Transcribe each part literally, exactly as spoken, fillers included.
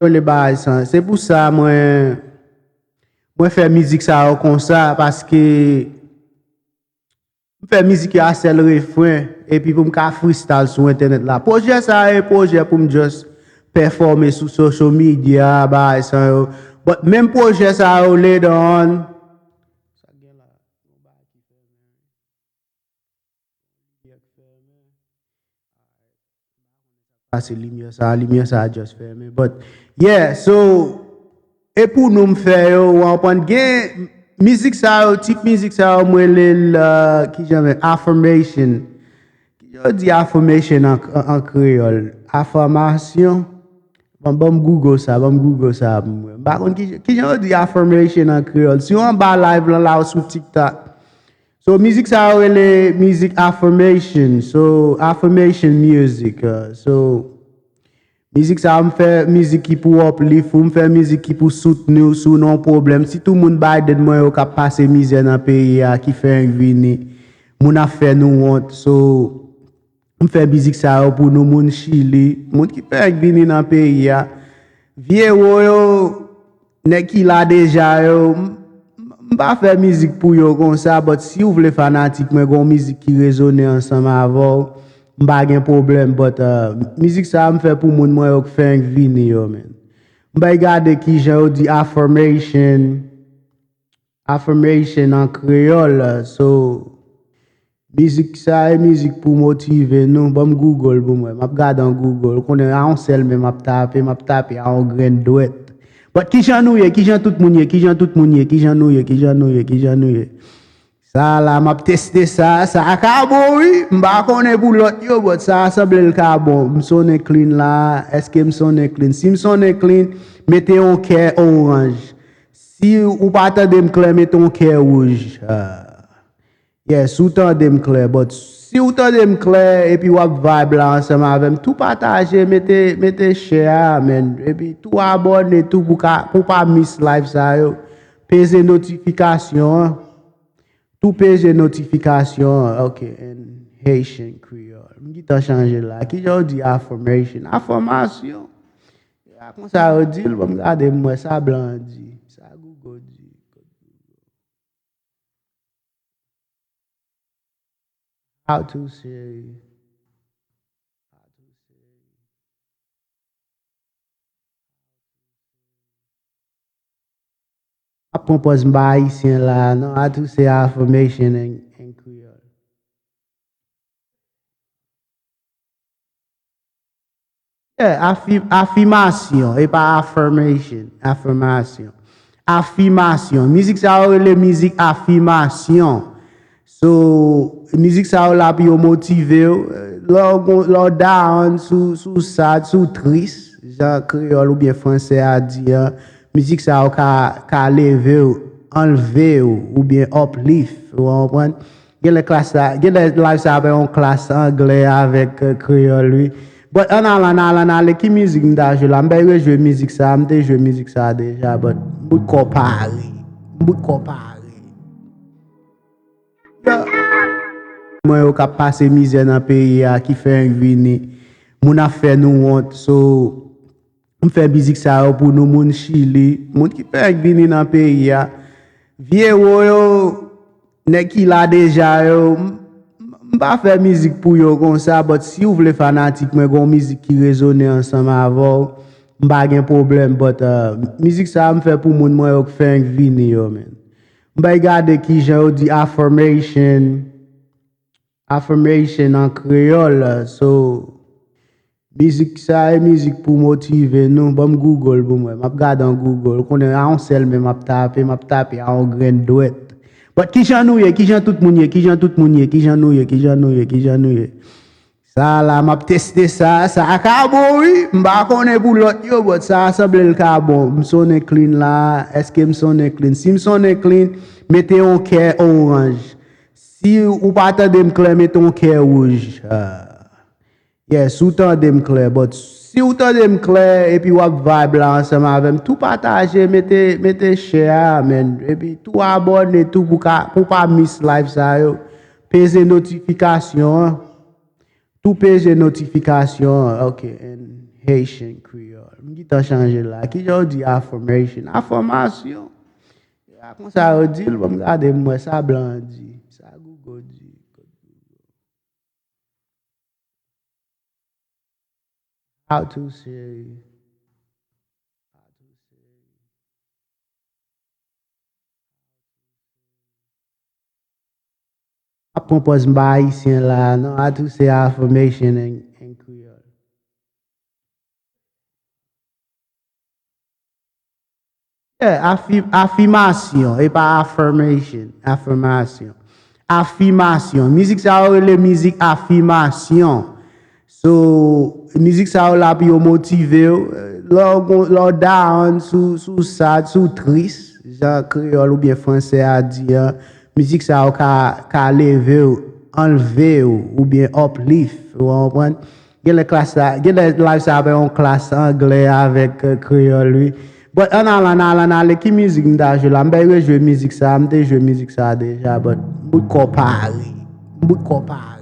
Yo le bagay sa. Se pou sa mwen, mwen fè mizik sa yo konsa, paske m fè mizik yo a sèl refren, epi pou m ka freestyle sou entènèt la. Pwojè sa yo e pwojè pou m just pèfòme sou social media, bagay sa yo. But menm pwojè sa yo, later on, sa gen la, yon bagay ki fèmen. Limyè k fèmen. Pase limyè sa, limyè sa just fèmen. But, yeah, so, e pou nou m fè yo, w konprann? Gen mizik sa yo, tip mizik sa yo, mwen rele l, uh, kijan men, affirmation. Kijan yo di affirmation an, an, an kreyòl? Afamasyon? Bon, ban m Google sa, ban m Google sa pou mwen. M pa konn ki, kijan yo di affirmation an kreyòl. Si w anba live lan la ou sou TikTok. So, mizik sa yo rele mizik affirmation. So, affirmation music. Uh, so, mizik sa yo m fè mizik ki pou uplift ou, m fè mizik ki pou soutni w si w nan yon pwoblèm. Sitou moun Biden mwen yo k ap pase mizè nan peyi a, ki fè ank vini. Moun ap fè nou wont. So, m fè mizik sa yo pou nou moun Chili, moun ki fè ank vini nan peyi a. Vye wo yo, nèg ki la deja yo, m, m, m pa fè mizik pou yo konsa, but si w vle fanatik mwen, gon mizik ki rezone ansanm avè w, m pa gen pwoblèm, but, uh, mizik sa a m fè pou moun mwen yo k fè ank vini yo, man. M bay gade kijan yo di affirmation, affirmation an kreyòl, so, mizik sa e mizik pou motive nou. Ban m Google pou mwen. M ap gade an Google. Ou konnen, a yon sèl men m ap tape, m ap tape a yon grenn dwèt. But kijan nou ye? Kijan tout moun ye? Kijan tout moun ye? Kijan nou ye? Kijan nou ye? Kijan nou ye? Sa la, m ap teste sa. Sa a ka bon, wi. M pa konnen pou lòt yo, but sa a sanble l ka bon. M sonnen clean la. Èske m sonnen clean? Si m sonnen clean, mete yon kè oranj. Si ou pa tande m klè, mete yon kè wouj. Ah. Yes, ou tande m klè, but si w tande m klè, epi w ap vibe la ansanm avè m, tou pataje, mete, mete share a, man. Epi tou abòne, tou pou ka, pou pa miss live sa yo. Peze notifikasyon an. Tou peze notifikasyon an. Ok, and Haitian Creole. M gentan chanje la. Kijan yo di affirmation? Afòmasyon. A konsa yo di l, ban m gade m wè sa blan an di. Sa Google di. How to say, how to say, ap pran pòz m pa ayisyen la, non, how to say affirmation in, in Creole. Yeah, afi-, afimasyon, e pa affirmation, afimasyon. Afimasyon. Mizik sa yo rele mizik afimasyon. So, mizik sa yo la pou yo motive w. Lè w gon, lè w down, sou, sou sad, sou tris, jan kreyòl oubyen fransè a di an, mizik sa yo ka, ka leve w, anlve w, oubyen uplift, ou konprann? Genlè klas sa, genlè live sa ap yon klas anglè avèk, euh, kreyòl, wi. But ann al, ann al, ann ale, ki mizik m ta jwe la? M bay rejwe mizik sa, m te jwe mizik sa deja, but m bout kò pare. M bout kò pare. Yo. Mwen yo k ap pase mizè nan peyi a, ki fè ank vini. Moun ap fè nou wont, so, m fè mizik sa yo pou nou moun Chili, moun ki fè ank vini nan peyi a. Vye wo yo, nèg ki la deja yo, m, m, m pa fè mizik pou yo konsa, but si w vle fanatik mwen, gon mizik ki rezone ansanm avè w, m pa gen pwoblèm, but, uh, mizik sa a m fè pou moun mwen yo k fè ank vini yo, man. M bay gade kijan yo di affirmation, affirmation an kreyòl, so, mizik sa e mizik pou motive nou. Ban m Google pou mwen. M ap gade an Google. Ou konnen, a yon sèl men m ap tape, m ap tape a yon grenn dwèt. But kijan nou ye? Kijan tout moun ye? Kijan tout moun ye? Kijan nou ye? Kijan nou ye? Kijan nou ye? Sa la, m ap teste sa. Sa a ka bon, wi. M pa konnen pou lòt yo, but sa a sanble l ka bon. M sonnen clean la. Èske m sonnen clean? Si m sonnen clean, mete yon kè oranj. Si ou pa tande m klè, mete yon kè wouj. Ah. Yes, ou tande m klè, but si ou tande m klè, epi w ap vibe la ansanm avè m, tou pataje, mete, mete share a, man. Epi tou abòne, tou pou ka, pou pa miss live sa yo. Peze notifikasyon an. Tou peze notifikasyon an. Ok, and Haitian Creole. M gentan chanje l la. Kijan yo di affirmation? Afòmasyon. Se pa konsa yo di l, ban m gade m wè sa blan an di. Sa Google di. How to say, how to say, ap pran pòz m pa ayisyen la, non, how to say affirmation in, in Creole. Yeah, afi-, afimasyon, e pa affirmation, afimasyon. Afimasyon. Mizik sa yo rele mizik afimasyon. So, mizik sa yo la pou yo motive w. Lè w gon-, lè w down, si w, si w sad, si w tris, jan kreyòl oubyen fransè a di an, mizik sa yo ka, ka leve w, anlve w, oubyen uplift, ou konprann? Genlè klas la, genlè live sa ap yon klas anglè avèk, euh, kreyòl, wi. But ann al, ann al, ann ale, ki mizik m ta jwe la? M bay rejwe mizik sa, m te jwe mizik sa deja, but m bout kò pare. M bout kò pare.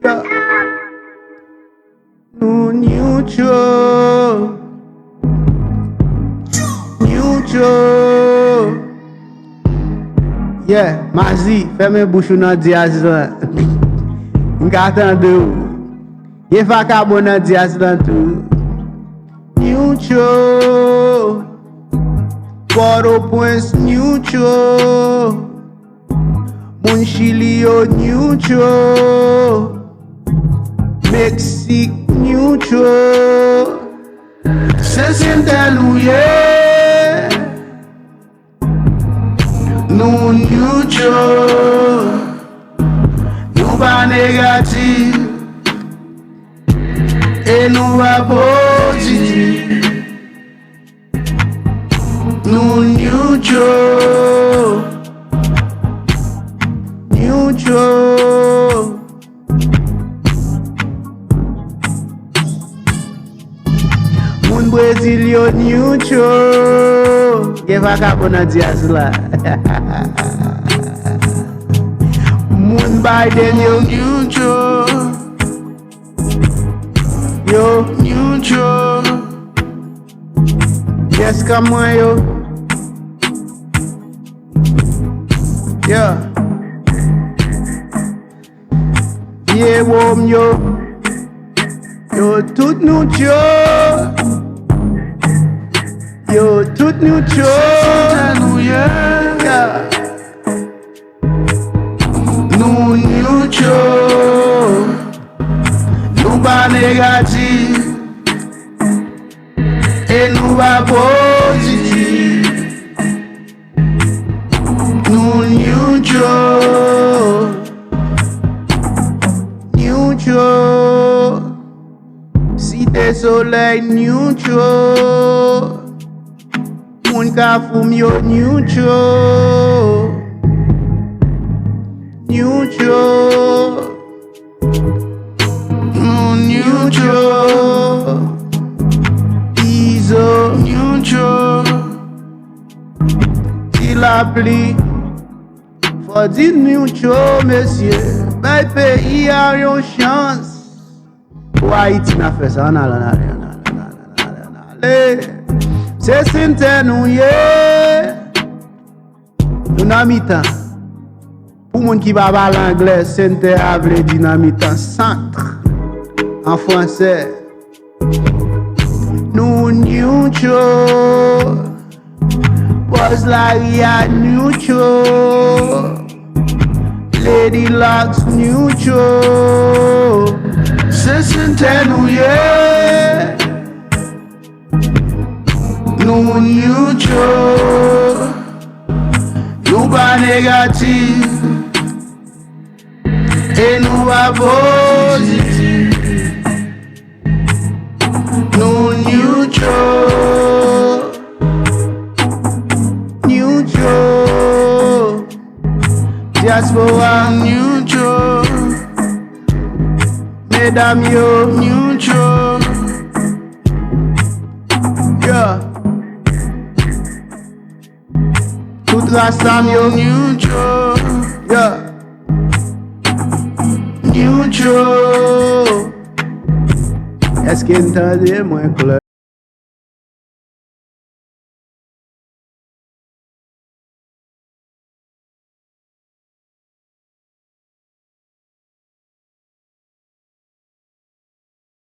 Yeah. Nou neutral. Neutral. Yeah, Mazi, fèmen bouch ou nan djaz lan. M ka tande w. Gen vakabon nan djaz lan tou. Neutral. Pòtoprens neutral. Moun Chili yo neutral. Meksik neutral. Se sentè nou ye. Nou neutral. Nou pa negatif. E nou pa pozitif. Nou neutral. Neutral. Moun Brezil yo neutral. Gen vakabon nan djaz la. Moun Biden yo neutral. Yo neutral. Yes, kòm mwen yo. Yeah. Vye wòm yo. Yo tout nou cho. Yo tout nou cho. Se sentè nou ye. Yeah. Nou neutral. Nou pa negatif. E nou pa pozitif. Nou neutral. Neutral. Site Solèy neutral. Moun Kafou m yo neutral. Neutral. Nou neutral. Izo neutral. Ti lapli. Fò di neutral, mesye. Bay peyi a yon chans. Pou Ayiti n ap fè sa. Ann ale, ann ale, ann ale, ann ale, ann ale, ann ale. Se sentè nou ye. Nou nan mitan. Pou moun ki pa pale anglè, sentè a vle di nan mitan, centre, an fransè. Nou neutral. Bòz lari a neutral. Lady Locks neutral. Se sentè nou ye. Nou neutral. Nou pa negatif. E nou pa pozitif. Nou neutral. Neutral. Dyaspora neutral. Medam yo neutral. Yeah. Tout rasta m yo neutral. Yeah. Neutral. Èske n tande mwen klè?